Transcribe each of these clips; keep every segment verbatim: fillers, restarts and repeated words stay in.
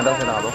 Manda sinalo.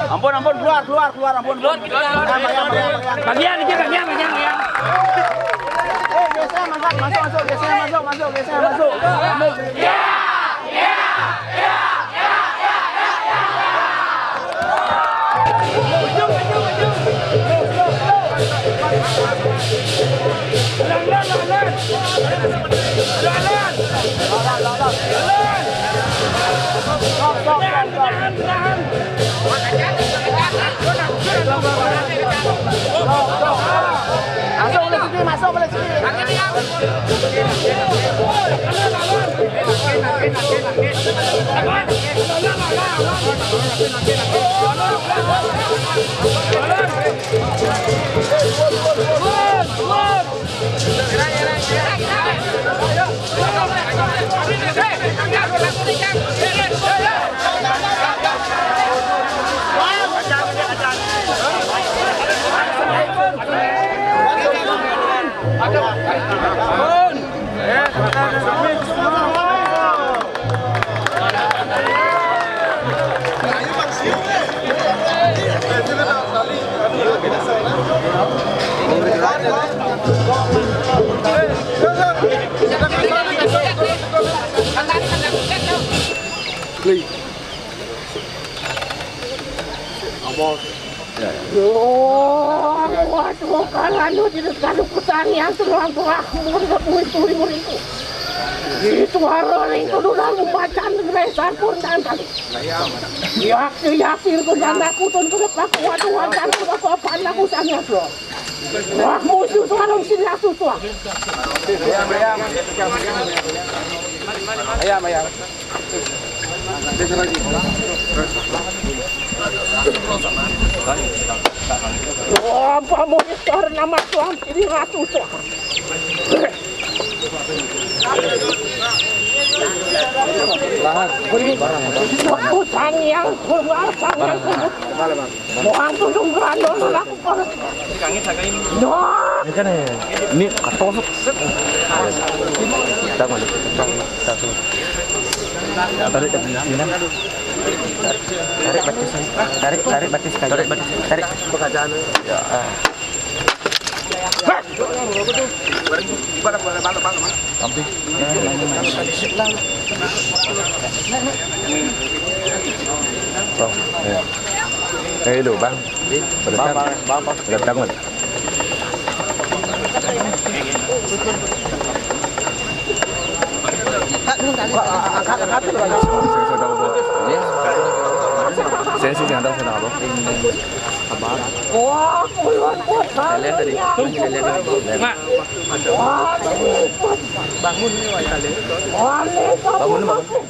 Ampun, ampun, keluar, keluar, keluar, ampun, ampun. Keluar, keluar. Bagian, bagian, bagian, bagian, bagian. Eh, geser, masuk, masuk, masuk, geser, masuk, masuk, geser, masuk. Masuk. Masuk boleh sini, masuk boleh sini. Yo, waduh, kalau tidak, kalau kutanya tulang, tulang, murid, murid, murid itu. Itu harus itu dulu bacaan, sampun dan kali. Yakin, yakin ku dan aku tentu aku, waduh, waduh, aku apa, aku sangat loh. Wah, musuh tuh, kalau sini aku tuh. Ayam, ayam. Ayam, ayam. Wah, apa mau karena nama Tuhan ini ratu tuh. Lahan. Aku sangyang, aku sangyang. Lahan. Wah, aku sungguh anu, aku. Ini kan, eh, ini katos. Set. Tarik, tarik, tarik, tarik batis, tarik, tarik batis, tarik batis, tarik. Ya. Samping. Oh, iya. Eh, lu, Bang. Bang, Bang, Bang, Bang. Datang, Bang. Saya sih yang tahu, saya tahu. Saya lihat tadi. Saya lihat tadi. Mak. Bangun nih, Wak. Bangun, bangun.